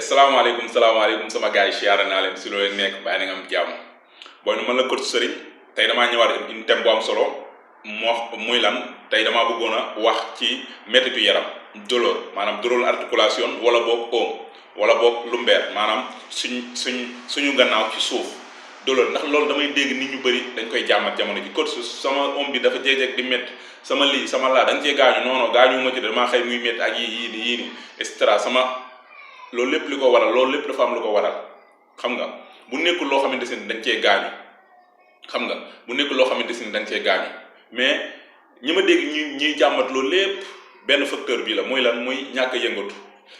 salaamaaleykum sama gars yi siyaare naa leen si loo leen nekk bàyyi na nga am jàmm booy nu man la coach Serigne tey damaa ñëwaat une thème bu am solo muy lan tey damaa bëggoon a wax ci mettitu yaram douleur maanaam douleur articulation wala boog oom wala boog lumbeer maanaam suñu gannaaw ci suuf douleur ndax loolu damay dégg nit ñu bëri dañ koy jàmmat jamono ji coach sama oom bi dafa jéeg-jéeg di métti sama lii sama laa dañ cee gaañu non gaañu ma ci damaa xëy muy métti ak yii nii et cetera loolu lépp li ko waral loolu lépp dafa am lu ko waral xam nga bu nekkul loo xamante ne dañ cee gaañu xam nga bu nekkul loo xamante ne dañ cee gaañu mais ñi ma dégg ñuy jàmmat loolu lépp benn facteur bi la mooy lan muy ñàkk yëngatu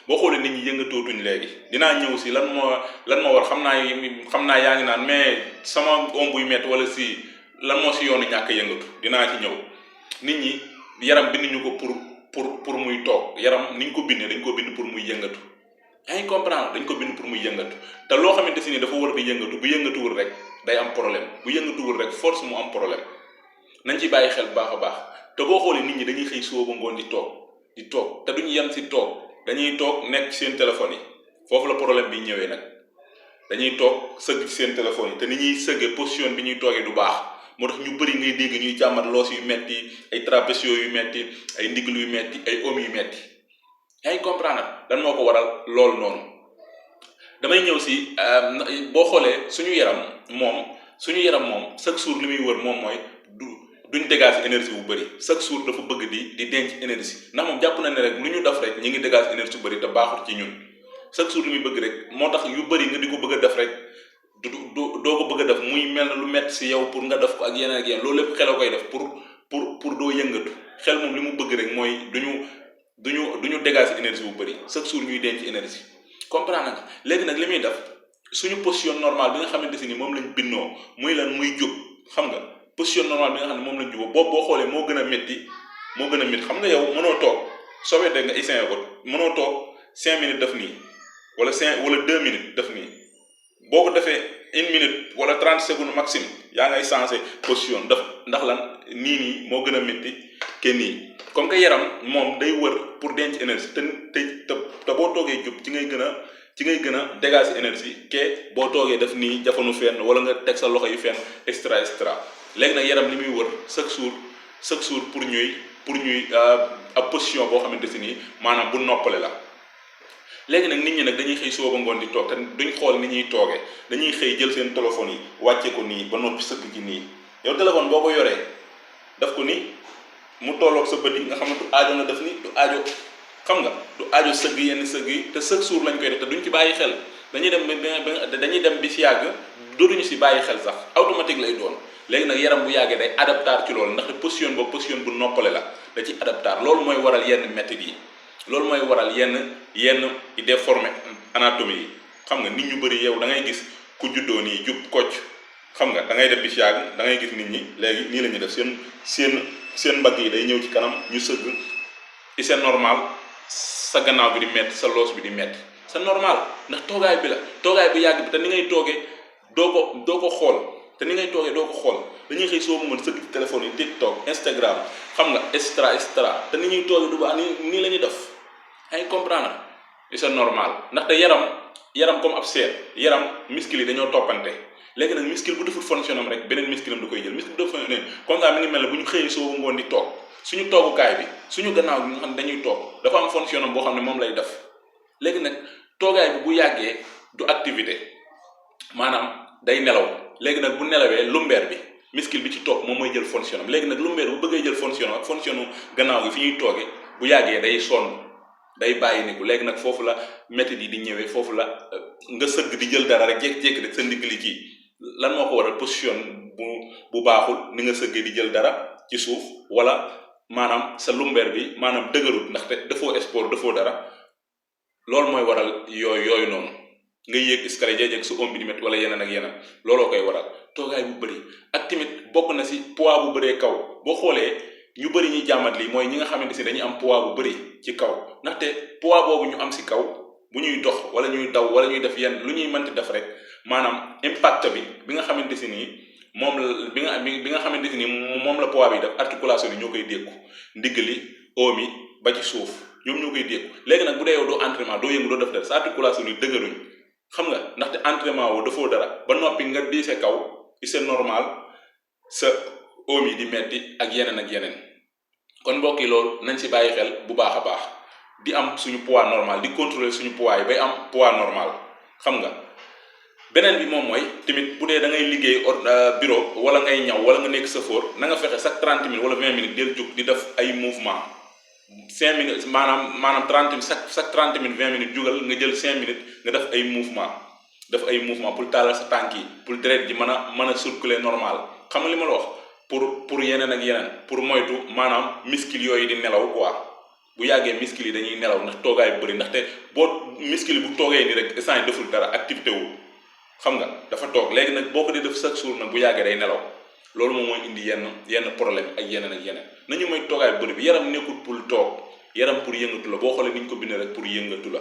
boo xoolee nit ñi yëngatootuñ léegi dinaa ñëw si lan moo war xam naa yaa ngi naan mais sama oom buy métti wala si lan moo si yoonu ñàkk yëngatu dinaa ci ñëw nit ñi yaram binduñu ko pour muy toog yaram ni ñu ko bindee dañ ko bind pour muy yëngatu. yaa ngi comprendre dañ ko bind pour muy yëngatu te loo xamante si ni dafa war di yëngatu bu yëngatuwul rek day am problème bu yëngatuwul rek force mu am problème nañ ci bàyyi xel bu baax a baax te boo xoolee nit ñi dañuy xëy suba ba ngoon di toog te duñu yem si toog dañuy toog nekk ci seen téléphone yi foofu la problème bi ñëwee nag dañuy toog sëgg ci seen téléphone yi te ni ñuy sëggee position bi ñuy toogee du baax moo tax ñu bëri ngay dégg ñuy jàmmat loos yu metti ay trapézios yu metti ay ndiglu yu metti ay oom yu metti yaa ngi comprendre lan moo ko waral loolu noonu damay ñëw si boo xoolee suñu yaram moom chaque jour li muy wër moom mooy duñ dégager énergie bu bëri chaque jour dafa bëgg di denc énergie ndax moom jàpp na ne rek lu ñu def rek ñi ngi dégager énergie bu bëri te baaxut ci ñun chaque jour li muy bëgg rek moo tax yu bëri nga di ko bëgg a def rek doo ko bëgg a def muy mel na lu metti si yow pour nga def ko ak yeneen loolu lépp xel a koy def pour doo yëngatu xel moom li mu bëgg rek mooy duñu dégager énergie bu bëri chaque jour ñuy denc énergie comprendre nga léegi nag li muy def suñu position normale bi nga xamante si ni moom lañ bindoo muy lan muy jóg xam nga position normale bi nga xam ne moom lañ jubóo boo xoolee moo gën a métti xam nga yow mënoo toog soo weddee nga essayé ko mënoo toog 5 minutes def nii wala 2 minutes def nii boo ko defee 1 minute wala 30 secondes maximum yaa ngay changé position ndax lan nii moo gën a métti ke nii comme que yaram moom day wër pour denc énergie te boo toogee jub ci ngay gën a dégager énergie ke boo toogee def nii jafanu fenn wala nga teg sa loxo yi fenn extra léegi nag yaram li muy wër chaque jour pour ñuy ab position boo xamante si nii maanaam bu noppale la léegi nag nit ñi nag dañuy xëy suba ba ngoon di toog te duñ xool ni ñuy toogee dañuy xëy jël seen téléphone yi wàcce ko nii ba noppi sëgg ci nii yow téléphone boo ko yoree daf ko nii mu tolloog sa bët yi nga xam ne du aajo nga def ni du aajo xam nga du aajo sëgg yenn sëgg yi te chaque jour lañ koy def te duñ ci bàyyi xel dañuy dem bi si yàgg dootuñu si bàyyi xel sax automatique lay doon léegi nag yaram bu yàggee day adaptar ci loolu ndaxte position bu noppale la da ci adaptar loolu mooy waral yenn méthode yi loolu mooy waral yenn déformé anatomie yi xam nga nit ñu bëri yow da ngay gis ku juddoo nii jub kocc xam nga da ngay def bi si yàgg da ngay gis nit ñi léegi nii la ñuy def seen mbagg yi day ñëw ci kanam ñu sëgg ci c'est normal sa gannaaw bi di metti sa loos bi di metti c'est normal ndax toogaay bu yàgg bi te ni ngay toogee doo ko xool dañuy xëy soo mën sëgg ci téléphone yi TikTok Instagram xam nga extra te ni ñuy toogee du baax nii la ñuy def ay comprendre c'est normal ndaxte yaram comme ab seet yaram muscle yi dañoo toppante léegi nag muscle bu deful fonction am rek beneen muscle am da koy jël muscle bu deful comme ça mi ngi mel ne bu ñu xëyee soo ngoon di toog suñu toogukaay bi suñu gannaaw bi nga xam ne dañuy toog dafa am fonction am boo xam ne moom lay def léegi nag toogaay bi bu yàggee du activité maanaam day nelaw léegi nag bu nelawee lumbeer bi muscle bi ci toog moom mooy jël fonction am léegi nag lumbeer bu bëggee jël fonction am ak fonction gannaaw gi fi ñuy toogee bu yàggee day sonn day bàyyi ni ko léegi nag foofu la méthode yi di ñëwee foofu la nga sëgg di jël dara rek jékki-jékki rek sa ndigg li kii lan moo ko waral position bu baaxul ni nga sëggee di jël dara ci suuf wala maanaam sa lumbeer bi maanaam dëgërut ndaxte dafoo sport dafoo dara loolu mooy waral yooyu noonu nga yéeg escalier jéeg sa oom bi di métti wala yeneen ak yeneen looloo koy waral toogaay bu bëri ak tamit bokk na si poids bu bëree kaw boo xoolee ñu bëri ñuy jàmmat lii mooy ñi nga xamante si dañuy am poids bu bëri ci kaw ndaxte poids boobu ñu am si kaw bu ñuy dox wala ñuy daw wala ñuy def yenn lu ñuy mënti def rek maanaam impact bi nga xamante si nii moom la bi nga xamante si nii moom la poids bi def articulation yi ñoo koy dékku ndigg li oom yi ba ci suuf ñoom ñoo koy dékku léegi nag bu dee yow doo entraînement doo yëngu doo def dara sa articulation yi dëgëruñ xam nga ndaxte entraînement woo dafoo dara ba noppi nga diise kaw c'est normal sa oom yi di metti ak yeneen kon mbokk yi loolu nañ si bàyyi xel bu baax a baax di am suñu poids normal di contrôler suñu poids yi bay am poids normal xam nga beneen bi moom mooy tamit bu dee da ngay liggéey bureau wala ngay ñaw wala nga nekk chauffeur na nga fexe chaque 30 minutes wala 20 minutes del jóg di def ay mouvement 5 minutes maanaam 30 minutes chaque 30 minutes 20 minutes jugal nga jël 5 minutes nga def ay mouvement pour taalal sa tànk yi pour deret ji mën a circuler normal xam nga li ma la wax pour yeneen ak yeneen pour moytu maanaam muscle yooyu di nelaw quoi bu yàggee muscle yi dañuy nelaw ndax toogaay bu bëri ndaxte boo muscle bu toogee nii rek instant yi deful dara activité wu xam nga dafa toog léegi nag boo ko dee def chaque jour nag bu yàggee day nelaw loolu moom mooy indi yenn problème ak yeneen nañu mooy toogaay bu bëri bi yaram nekkul pour toog yaram pour yëngatu la boo xoolee ni ñu ko bindee rek pour yëngatu la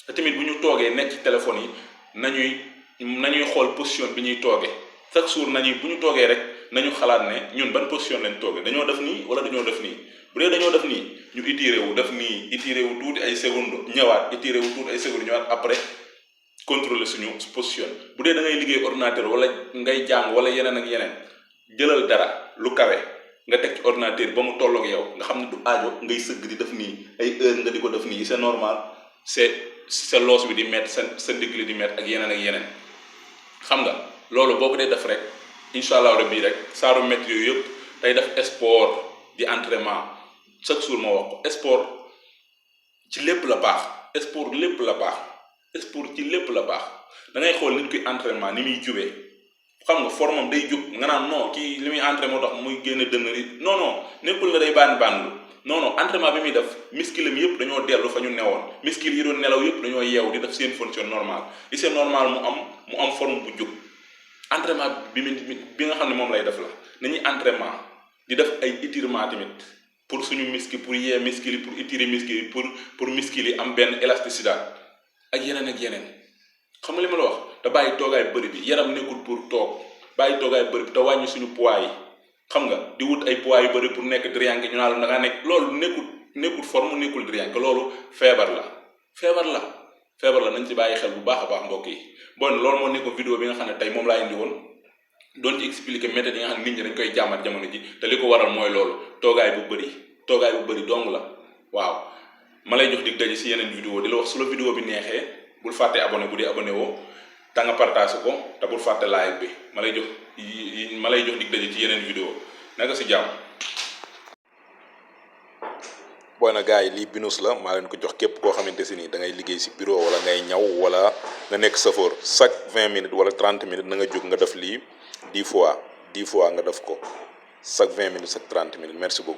te tamit bu ñu toogee nekk ci téléphone yi nañuy xool position bi ñuy toogee chaque jour bu ñu toogee rek nañu xalaat ne ñun ban position lañ toogee dañoo def nii wala dañoo def nii bu dee dañoo def nii ñu étiré wu tuuti ay secondes ñëwaat étiré wu tuuti ay secondes ñëwaat après contrôler suñu position bu dee da ngay liggéey ordinateur wala ngay jàng wala yeneen ak yeneen jëlal dara lu kawe nga teg ci ordinateur ba mu tolloog yow nga xam ne du aajo ngay sëgg di def nii ay heure nga di ko def nii c'est normal c'est loos bi di mettre sa ndigg li di mettre ak yeneen xam nga loolu boo ko dee def rek incha allah rabbi rek saaru métti yooyu yëpp tey def sport di entraînement chaque jour ma wax ko sport ci lépp la baax sport ci lépp la baax da ngay xool nit kuy entraînement ni muy jubee xam nga formam day jub nga naan non kii li muy entraîné moo tax muy génne dënn yi non nekkul na day bànn non entraînement bi muy def muscle am yëpp dañoo dellu fa ñu newoon muscle yi doon nelaw yëpp dañoo yeewu di def seen fonction normale et c'est normal mu am forme bu jub entraînement bi nga xam ne moom lay def la nañuy entraînement di def ay étirement tamit pour suñu muscle pour yee muscle yi pour étirer muscle yi pour muscle yi am benn élasticité ak yeneen xam nga li ma la wax te bàyyi toogaay bëri bi yaram nekkul pour toog bàyyi toogaay bëri bi te wàññi suñu poids yi xam nga di wut ay poids yu bëri pour nekk drianke ñu naan la nga nekk loolu nekkul forme nekkul drianke loolu feebar la nañ ci bàyyi xel bu baax a baax mbokk yi bon loolu moo nekkoon vidéo bi nga xam ne tey moom laa indi woon doon ci expliquer méthode yi nga xam ne nit ñi dañ koy jàmmat jamono ji te li ko waral mooy loolu toogaay bu bëri dong la waaw ma lay jox dig daje si yeneen vidéo di la wax su la vidéo bi neexee bul fàtte abonné bu dee abonné woo te nga partage ko te bul fàtte like bi ma lay jox dig daje ci yeneen vidéo naka si jàmm. booy na gars yi lii binus la maa leen ko jox képp koo xamante si nii da ngay liggéey si bureau wala ngay ñaw wala nga nekk chauffeur chaque 20 minutes wala 30 minutes na nga jóg nga def lii 10 fois nga def ko chaque 20 minutes chaque 30 minutes merci beaucoup.